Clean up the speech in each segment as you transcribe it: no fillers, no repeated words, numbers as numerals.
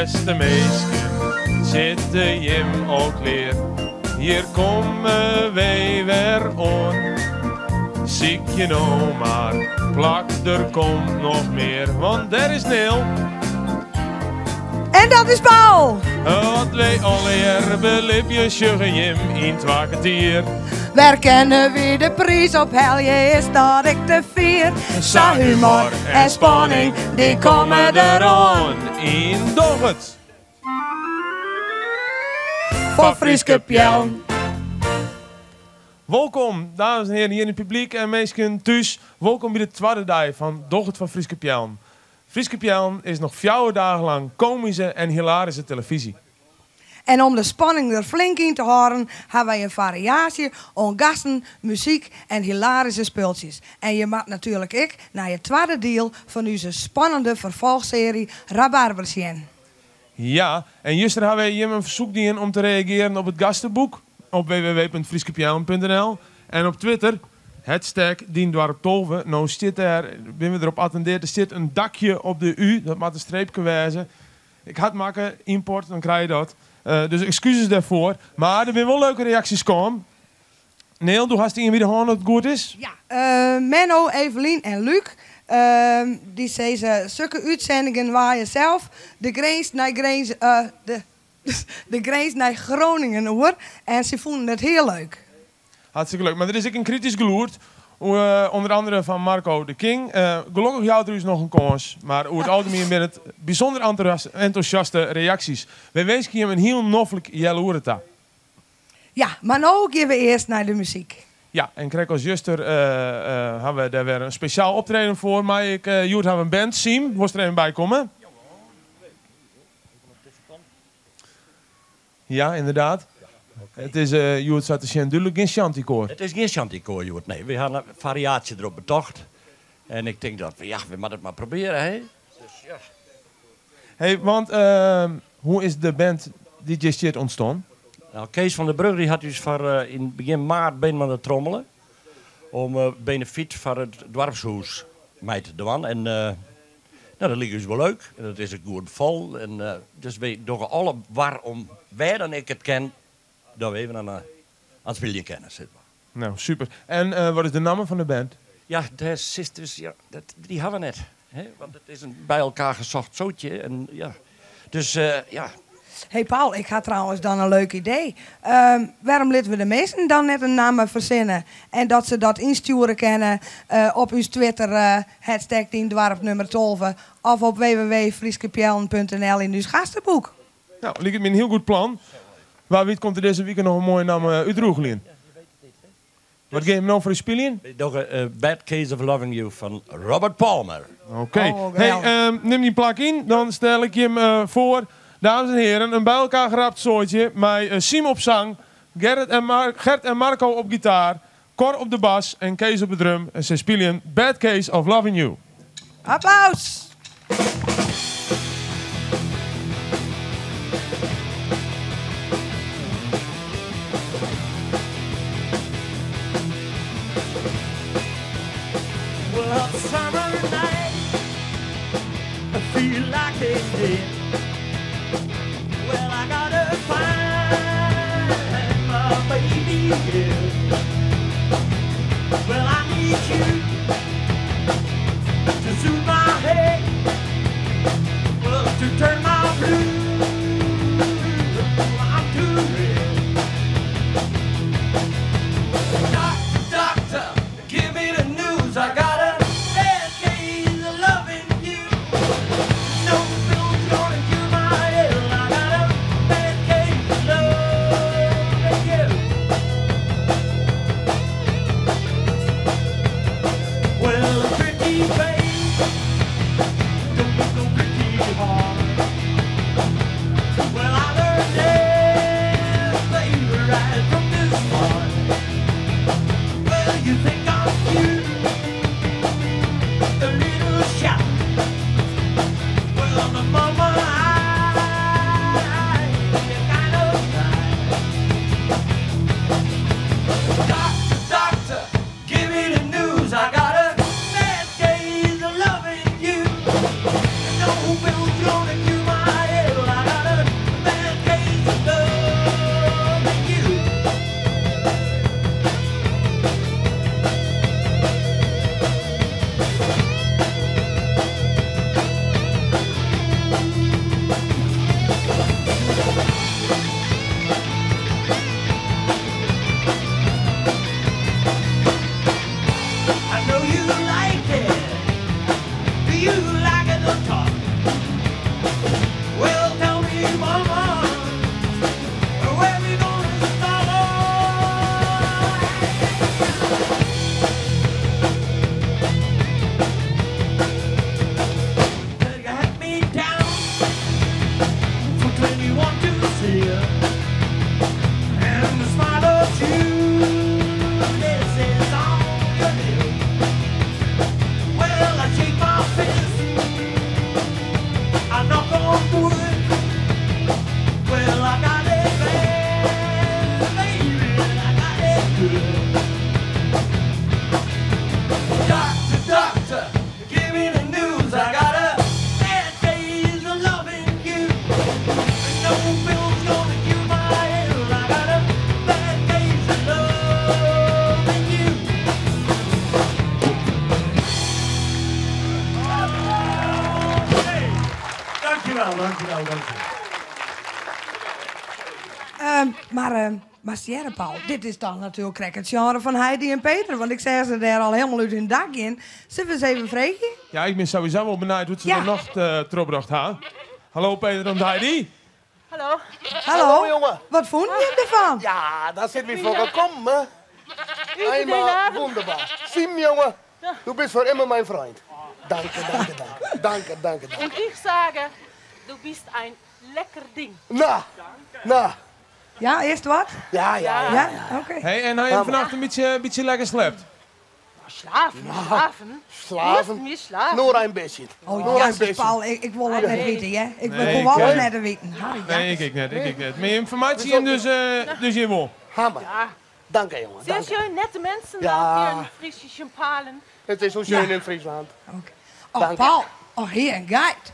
Bêste minsken, sitte jim al klear? Hjir komme wy wer oan. Sykje no mar plak, der komt noch mear, want dêr is Neel. En dat is Paul! Wat wy allegear belibje, sjogge jim yn twa kertier. Wêr kinne wy de priis ophelje, is dat ek te fier? Sa humor en spanning, dy komme deroan. Yn Doch it! Foar Fryske Peallen. Wolkom, dames en hearen hjir yn it publyk en minsken thús. Wolkom by de twadde dei fan Doch it foar Fryske Peallen. Fryske Peallen is noch fjouwer dagen lang komyske en hilaryske telefyzje. En om de spanning der flink yn te hâlden, ha wy in fariaasje oan gasten, muzyk en hilaryske spultsjes. En je moat natuerlik ek nei it twadde diel fan ús spannende ferfolchsearje Rabarber sjen. Ja, en juster ha wy jim in fersoek dien om te reagearen op it gasteboek op www.fryskepeallen.nl en op Twitter, hashtag dyndoarp12. No stiet dêr, binne we derop attindeard, der stiet in dakje op de U, dat moat in streepke wêze. Ik ha it makke, ymport, dan krije je dat. Dus ekskuzes dêrfoar. Mar der binne wol leuke reaksjes kaam. Neel, do hast ien by de hân as it goed is? Ja, Menno, Evelien en Luc, dy sizze, Sukke útsendingen waaie sels de grins nei Grins, de de grins nei Groningen oer en sy fûnen it hiel leuk. Hartstikke leuk. Mar der is ek in kritysk gelûd, ûnder andere fan Marco de King. Gelokkich jout er ús noch in kâns, mar oer it algemien binne it bysûnder entûsjaste reaksjes. Wy winskje jim in hiel noflik healoere ta. Ja, mar no gean we earst nei de muzyk. Ja, en krekt as juster ha we dêr wer in spesjaal optreden foar. Mei ik hjoed ha we in band, Siem, wolst der even by komme? Ja, ynderdaad. It is hjoed sa te sjen dúdlik gjin shantykoar. It is gjin shantykoar hjoed, nee. Wy ha in fariaasje derop betocht. En ik tink dat we, ja, we moatte it mar probearje, hè. Dus ja. Hey, want hoe is de band dy't hjir stiet ûntstien? Nou, Kees van der Brug dy hat ús foar yn begjin maart binnen oan it trommelen om benefyt foar it doarpshûs mei te dwaan. En nou, dat like ús wol leuk en dat is ek goed befallen. En dus wy dogge alle war om wêr dan ek it kin, dat we even oan it spyljen kinne, sis mar. Nou, super. En wat is de namme fan de band? Ja, de sisters, ja, dat, dy hawwe we net. Hè? Want it is in by elkoar gesocht sootje. En, ja. Dus ja. Hey Paul, ik ha trouwens dan in leuk idee. Wêrom litte we de minsken dan net in namme fersinne en dat se dat ynstjoere kinne op ús Twitter, hashtag dyn doarp nummer 12, of op www.fryskepeallen.nl yn ús gasteboek? Nou, liket my in hiel goed plan. Wa wit komt der dizze wike noch in moaie namme útrûgeljen. Wat gean jim no foar ús spyljen? Wy dogge Bad Case of Loving You fan Robert Palmer. Oké. Hey, nim dyn plak yn, dan stel ik jim foar, dames en heren, in by elkoar geraapt soaitje mei Siem op sang, Gerrit en Gert en Marco op gitaar, Cor op de bas en Kees op de drum. En sy spyljen Bad Case of Loving You. Applaus! You like to talk. Well, tell me, mama, where we gonna start? You had me down for 21 to see and the smile of Judas is on your lips. Well, I shake my fist, I knock on wood. Well, I got it bad, baby, I got it good. Doctor, doctor, give me the news. I got a bad days of loving you. No pill's gonna cure my ill. I got a bad days of loving you. Hey, dankjewel, dankjewel, dankjewel. Maar maar Sierra Paul, dit is dan natuurlijk krekt het genre van Heidi en Peter. Want ik zeg ze daar al helemaal uit hun dak in. Zullen we eens even vragen? Ja, ik ben sowieso wel benieuwd hoe ze de nacht terugbracht ha. Hallo Peter en Heidi. Hallo. Hallo. Hallo, jongen. Wat vond je ervan? Ja, daar zit weer voor gekomen. Eenmaal wunderbar. Siem, jongen, du bist voor immer mijn vriend. Danke, danke, danke. Danke, danke, danke. Und ich sage, du bist ein lecker Ding. Nou, nou. Ja, eerst wat? Ja, ja, ja. Ja, oké. Hey, en hij heeft vannacht een beetje lekker slept. Slapen, slapen. Slapen. Eerst meer slapen. Nur een beetje. Oh, Nur een jasses, beetje. Paul, ik wil het net weten, hè? Ik wil Nee, gewoon ik, alles net weten. Harry, Nee, ik net, ik net. Maar je informatie hem dus je wil. Hammer. Ja. Danke, jongen. Sehr Danke. schön, nette mensen Ja. auch hier in Friesischen Palen. Het is zo schön in Friesland. Oké. Oh, Dank je. Paul. Oh, hier een geit.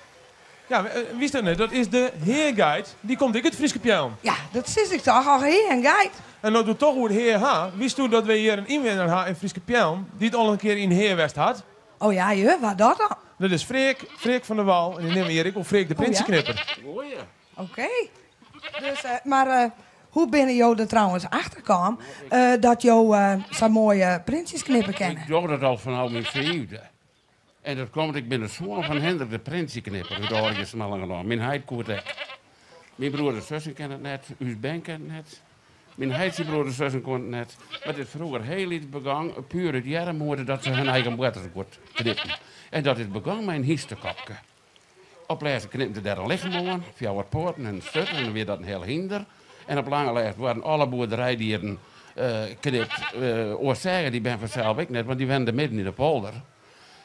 Ja, wie is dat net? Dat is de heerguide. Die komt ik het Frieske Pjelm. Ja, dat is ik toch. Oh, hier een geit. En dat doet toch hoe het heer ha. Wist u dat we hier een inwoner ha in Frieske Pjelm die het al een keer in Heerwest had? Oh ja, je, wat dat dan? Dat is Freek, Freek van der Wal. En die nemen we hier ik of Freek de Oh, ja? Prinsenknipper. Oké. Dus, maar hoe ben jou er trouwens achterkwam dat jou zo'n mooie prinsjes knippen kennen? Ik doe dat al vanaf mijn vijfde. En dat komt, ik ben de zoon van Hendrik de Prinsenknipper uit Oranje Smallingerland. Mijn heid koert ek. Mijn broer en zussen kennen het net, uw ben kent het net. Mijn heidse broer en zussen kon het net. Maar het is vroeger heel iets begang, puur het jarmoorden dat ze hun eigen botters goed knippen. En dat is begang mijn hiestekopke. Op laatst knipte daar een lichaam via wat poorten en stut en dan weer dat een heel hinder. En op lange lijst waren alle boerderijdieren knipt. Oorzagen die ben vanzelf ik net, want die wenden midden in de polder.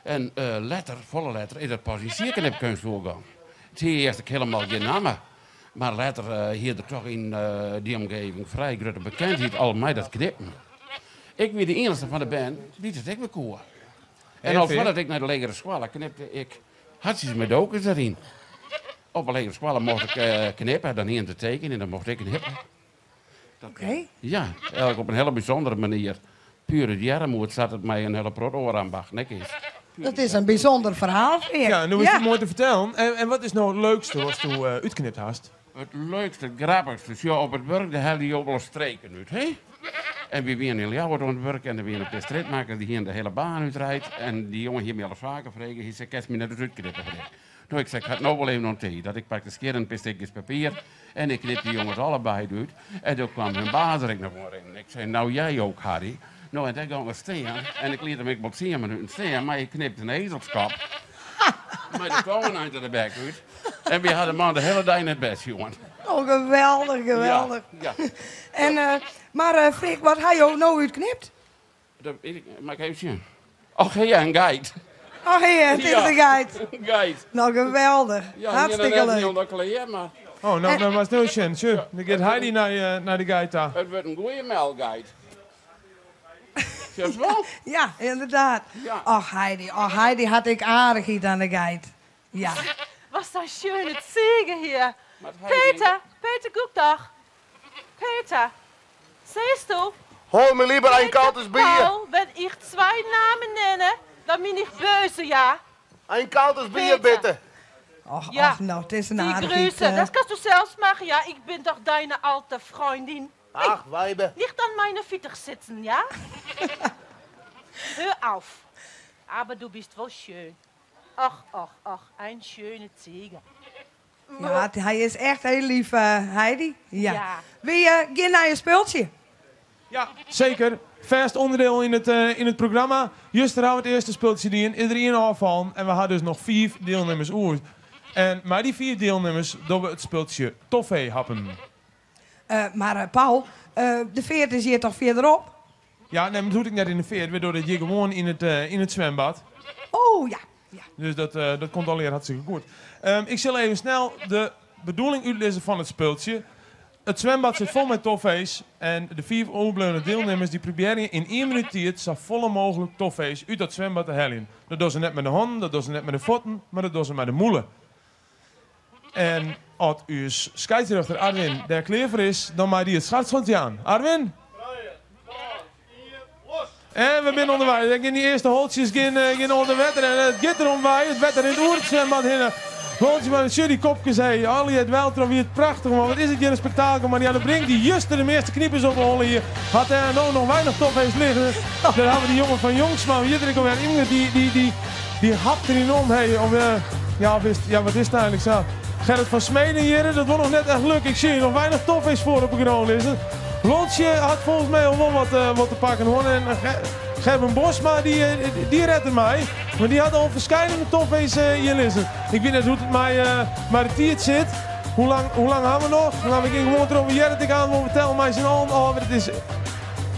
En letter, volle letter, is dat pas in sierknipkunst voorgegaan. Het hier eerst ik helemaal geen namen. Maar later hier er toch in die omgeving vrij grote bekendheid al mij dat knippen. Ik ben de enige van de band die het ik weer koor. En al Heel voordat ik naar de legere school knipte ik hartstikke met dokers erin. Op een legere school mocht ik knippen, dan hier te tekenen en dan mocht ik knippen. Oké. Ja, eigenlijk op een hele bijzondere manier. Puur het jarmoed zat het mij een hele prot oor aan bach, nek is. Dat is een bijzonder verhaal, Freek. Ja, nu is het mooi te vertellen. En wat is nou het leukste wat u uitknipt hast? Het leukste, het grappigste. Ja, op het werk, daar haalde je ook wel streken uit, hè? En we waren in Ljouwert aan het werk en er waren een straatmaker die hier de hele baan uitrijdt. En die jongen hier me al vaker vregen. Hij zei, kan je me net eens uitknippen? Nou, ik zei, ik had nou wel even een thee. Dat ik pakte scheer en een paar stukjes papier en ik knip die jongens allebei uit. En toen kwam hun baas er nog maar in. Ik zei, nou jij ook, Harry. Nou, en daar gaan we staan. En ik liet hem ik wel 10 minuten staan, maar ik knipte een ezelskap. Maar de tongen uit de bek uit. En we hadden man de hele dag in het bed, jongen. Oh, geweldig, geweldig. Ja, ja. En, maar Freek, wat had je nou uitknipt? Dat weet ik, maar ik even zien. Oh, ja, een geit. Oh, ja, het is Ja. een geit. Een geit. Nou, geweldig. Ja, Hartstikke hier leuk. Niet onder kleer, maar Oh, nou, nou maar snel, Sjen. Tjö, dan gaat Heidi naar de geit daar. Het wordt een goeie melkgeit. Zelfs wel? Ja, inderdaad. Ja. Och, Heidi, oh, Heidi had ik aardig iets aan de geit. Ja. Was dat schöne Ziege hier. Maar Heidi- Peter, Peter, guck doch. Peter, siehst du? Hol me lieber een kaltes bier. Paul, wenn ich zwei Namen nenne, dann bin ich böse, ja? Een kaltes bier, Peter. bitte. Och, Ja. och, nou, het is een Die aardig Grüße, iets, das kannst du selbst machen, ja? Ich bin doch deine alte Freundin. Ach, Weibe. Nicht an meine Fittich sitzen, ja? Hör auf. Aber du bist wohl schön. Och, och, och, ein schöne Ziege. Ja, hy is echt hiel lief, Heidi. Ja. Wy gean nei in spultsje. Ja, seker. Fêst ûnderdiel yn it yn it programma. Juster ha we it earste spultsje dien, is der ien ôffallen en we ha dus noch fiif dielnimmers oer. En mei dy fiif dielnimmers dogge we it spultsje Toffeehappen. Mar Paul, de feart is hjir toch fierderop? Ja, nee, mar dat hoecht ek net yn de feart. We dogge dit hjir gewoan yn it yn it swembad. Oh ja, ja. Dus dat dat komt allegear hartstikke goed. Ik sil even snel de bedoeling útlizze fan it spultsje. It swembad sit fol mei toffees en de fiif oerbleaune dielnimmers dy probearje yn ien minút tiid sa folle mooglik toffees út dat swembad te heljen. Dat dogge se net mei de hannen, dat dogge se net mei de fuotten, mar dat dogge se mei de mûle. En as ús skeidsrjochter Arwin dêr klear foar is, dan mei dy it startskot jaan. Arwin? Trije, twa, ien, los! En we binne ûnderwei. Dêr gean dy earste holtsjes gean, gean oan it wetter en it giet derom wei. It wetter rint oer it swembad hinne. Holtsje mar, sjoch dy kopkes hé. Allegear dweiltroch wie it prachtich man. Wat is it hjir in spektakel. Marianne Brink dy't juster de measte knipers op 'e holle hie, hat dêr no noch weinich toffees liggen. Dêr hawwe we dy jonge fan Jongsma, hjit er ek alwer, Imke, dy, dy, dy, dy hapt deryn om hé. Of, ja, of is, ja, wat is it eigenlik sa? Gerrit van Smeden hjir, dat wol noch net echt lukke. Ik sjoch hjir noch weinich toffees foar op 'e grûn lizzen. Loltsje hat folgens my al wol wat, wat te pakken hân. En Gerben Bosma, dy, dy ret der mei. Mar dy hat al ferskeidene toffees hjir lizzen. Ik wit net hoe't it mei, mei de tiid sit. Hoe lang, hoe lang ha we noch? Nou, we gean gewoan troch. We hearre it ek aan, we telle mei syn allen ôf. It is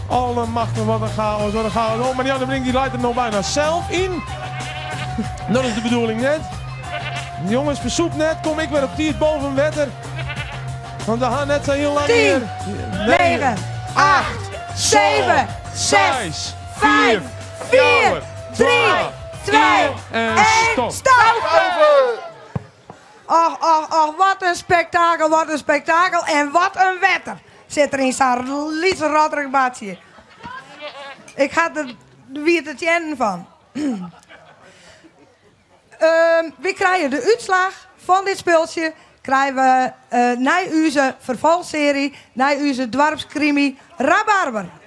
allemachtich, wat in chaos, wat in chaos. Oh, Marianne Brink dy leit der no byna sels yn. Dat is de bedoeling net. Jonges, fersûp net. Kom ik wer op tiid boven wetter. Want we ha net sa hiel lang 10, mear. 9, 8, 7, 6, 5, 4, 3, 2, En 1, stop. stop! Och, och, och, wat in spektakel, wat in spektakel en wat in wetter sit der yn sa'n lyts rotterich badsje. Ik ha der wiete teannen fan. Wy krije de útslach fan dit spultsje krije we nei ús ferfolchsearje, nei ús doarpskrimi Rabarber.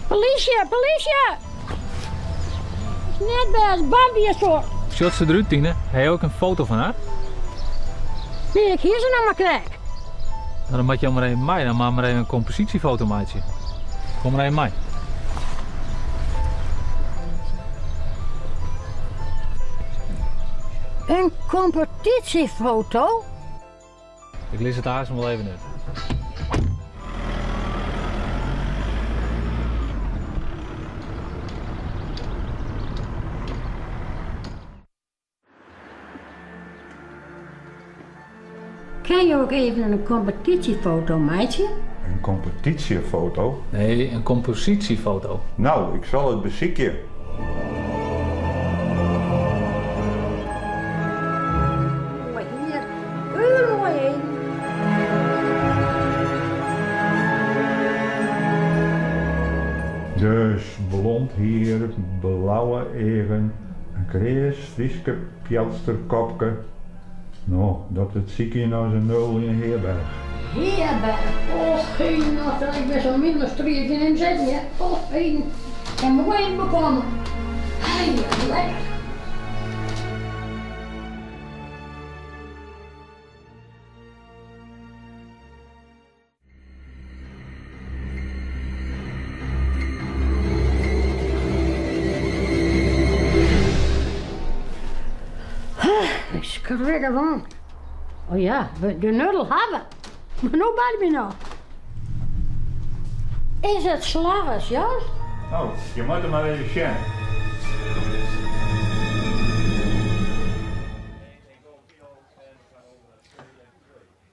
Polysje, polysje! Is net bêst, Bambi is fuort. Sjocht se derút, Tine? Ha jo ek in foto fan har? Nee, ik hie se noch mar krekt. No, dan moat jo mar even mei, dan moat mar even in komposysjefoto meitsje. Kom mar even mei. In kompetysjefoto? Ik lis it aanst wol even út. Kin jo ek even in kompetysjefoto meitsje? In kompetysjefoto? Nee, in komposysjefoto. No, ik sil it besykje. Moai hier, hiel moai even. Dus blond hier, blauwe eagen, in kreas Fryske pjelsterkopke. No, dat it sykjen as in nul yn 'e herberch. Herberch, och heden, och ik bin sa min as tried yn him sitten, hear. Och heden, en moai even bekomme. Hei, lekker. Ik skrik erfan. Oh ja, de nuddel ha we. Mar no bart my noch. Is it slagge, Sjors? No, je moatte mar even sjen.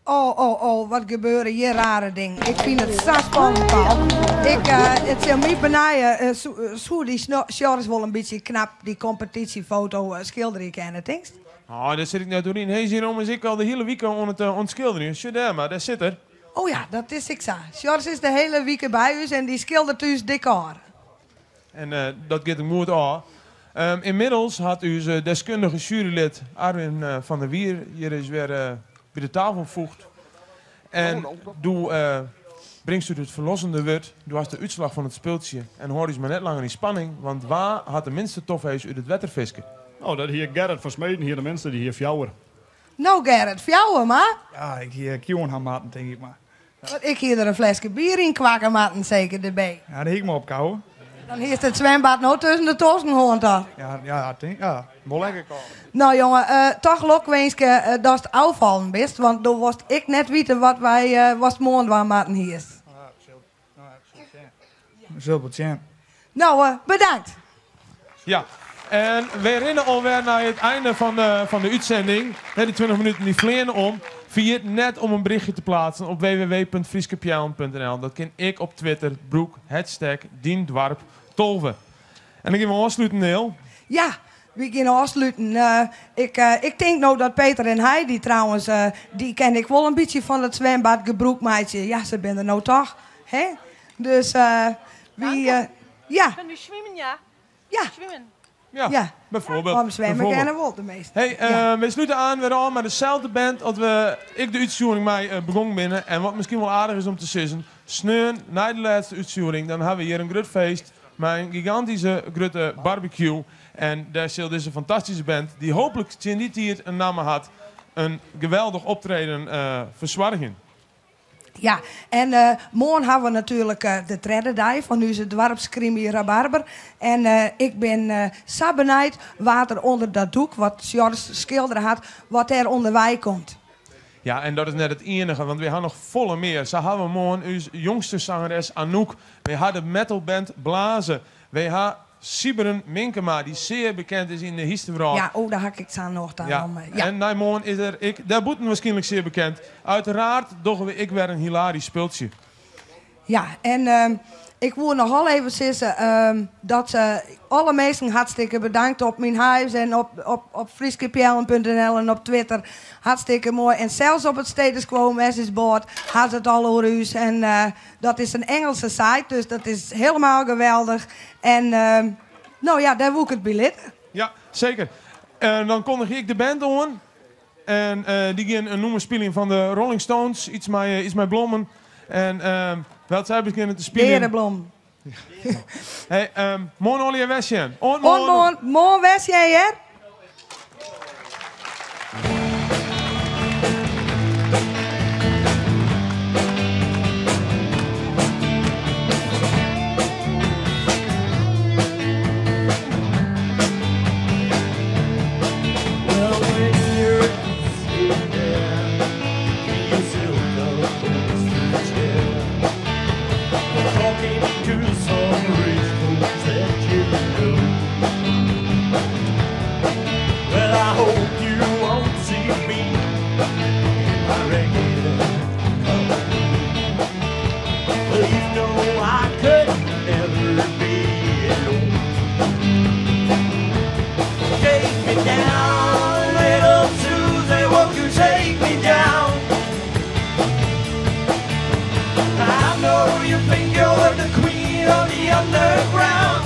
Oh, oh, oh, wat gebeure hjir rare dingen. Ik fyn it sa spannend, Paul. Ik, it sil my benije, soe dy Sjors wol in bytsje knap dy kompetysjefoto skilderje kinne, tinkst? Oh, dêr sit ik net oer yn. Hy is hjir ommers ek al de hiele wike oan it skilderjen. Sjoch dêr mar, dêr sit er. Oh ja, dat is ek sa. Sjors is de hiele wike by ús en dy skildert ús dekôr. En dat giet him goed ôf. Ynmiddels hat ús deskundige jurylid Arwin van der Wier hjir is wer by de tafel foegd. En doe bringst út it ferlossende wurd, do hast de útslach fan it spultsje en hâld ús mar net langer yn spanning, want wa hat de minste toffees út it wetter fiske? No, dat hie Gerrit van Smeden hie de minste, dy hie fjouwer. No Gerrit, fjouwer mar? Ja, ik hie kiuwen ha moatten, tink ik mar. Want ik hie der in fleske bier yn kwakke moatten, seker derby. Ja, dêr hie ik mar opkouwe. Dan hiest it swimbad no tusken de tosken hân, toch? Ja, ja, tink, ja, wol lekker kâld. No jonge, toch lokwinske datst ôffallen bist, want do wolst ek net witte wat wy watst moarn dwaan moatten hiest. We sille wol sjen. No, bedankt. Ja, en wy rinne alwer nei it einde fan de útsending. Dy 20 minuten dy fleane om. Ferjit net om in berichtje te pleatsen op www.fryskepeallen.nl. Dat kin ek op Twitter. Brûk hashtag dyndoarp12. En dan gean we ôfsluten, Neel. Ja, wy gean ôfsluten. Ik tink no dat Peter en Heidi trouwens, dy ken ik wol in bytsje fan it swimbad gebrûk meitsje. Ja, se binne der no toch, hè? Dus wy, ja. Kunnen we swimmen, ja? Ja. Swimmen. Ja, Ja. bijvoorbeeld. Om zwemmen Bijvoorbeeld. kennen wol de meeste. Hey, we slute oan wer oan mei deselde band as we ek de útstjoering mei begûn binne. En wat miskien wol aardich is om te sizzen, sneon nei de lêste útstjoering, dan ha we hjir in grut feest mei in gigantyske grutte barbecue. En dêr sil dizze fantastyske band, dy't hooplik tsjin dy tiid in namme hat, in geweldich optreden fersoargjen. Ja, en moarn ha we natuerlik de tredde dei fan ús doarpskrimi Rabarber. En ik bin sa benijd wa't der ûnder dat doek, wat Sjors skildere hat, wat dêr ûnderwei komt. Ja, en dat is net it iennige, want wy ha noch folle mear. Sa ha we moarn ús jongste sangeres Anouk. Wy ha de metalband Blaze. Wy ha Sybren Minkema, dy't sear bekend is yn de hynstewrâld. Ja, oh, dêr ha ik sa'n nocht oan. Ja. Om, ja. En nei moarn is der ek dêrbûten wierskynlik sear bekend. Uiteraard dogge we ek wer in hilarysk spultsje. Ja, en ik woe noch al even sizze dat alle minsken hartstikke bedankt op myn huis en op fryskepeallen.nl en op Twitter. Hartstikke moai. En sels op it Status Quo Message Board ha se it al oer ús. En dat is in Engelse site, dus dat is helemaal geweldich. En no ja, dêr woe ik it by litte. Ja, seker. Dan kondigje ik de band oan. En dy gean in nûmer spyljen fan de Rolling Stones, iets mei blommen. En wylst sy begjinne te spyljen. Deade blommen. Hey, moarn allegear wer sjen. Oant Oant moarn. moarn. Moarn wer sjen, hear. Well, when you're sitting there in your silk upholstered chair, talking to some rich folks that you know. Well, I hope you won't see me in my ragged coat. Well, you know I could never be alone. Take me down, little Susie, won't you take me down? I know you think you're the queen of the underground.